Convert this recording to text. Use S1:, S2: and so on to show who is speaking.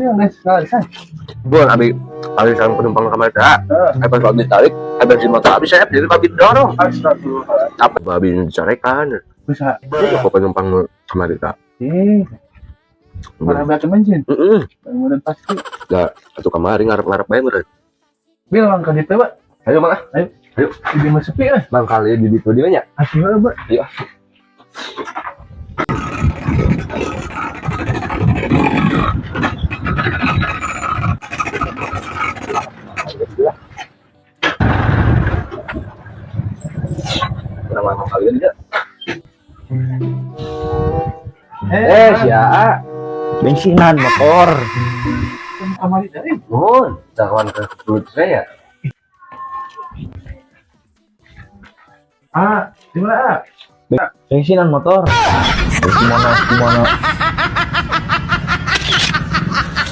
S1: Bil geus salesai.
S2: Bon, abi abi sareng penumpang kamar teh.
S1: Heeh.
S2: Ai pas abi tarik, ai bensin motor abi saya jadi abi dorong.
S1: Astagfirullah.
S2: Apa abi dicarekan?
S1: Bisa.
S2: Itu penumpang nu kamari teh.
S1: Eh, mana beak bensin?
S2: Heeh.
S1: Kemudian pasti.
S2: Da atuh kamari ngarep-ngarep bae meureun.
S1: Bil lang ka ditu, Pak.
S2: Ayo mang ah.
S1: Ayo.
S2: Ayo.
S1: Di mah sepi lah.
S2: Mang kali di ditu dieu nya.
S1: Atuh heuh, Pak.
S2: Ayo. Kurang lama kalian ya. Eh, sia.
S3: Bensinan motor.
S1: Kamari dari.
S2: Mohon, jangan ke perut saya.
S1: Ah, di mana? Ah?
S3: Bensinan motor. Terus gimana gimana?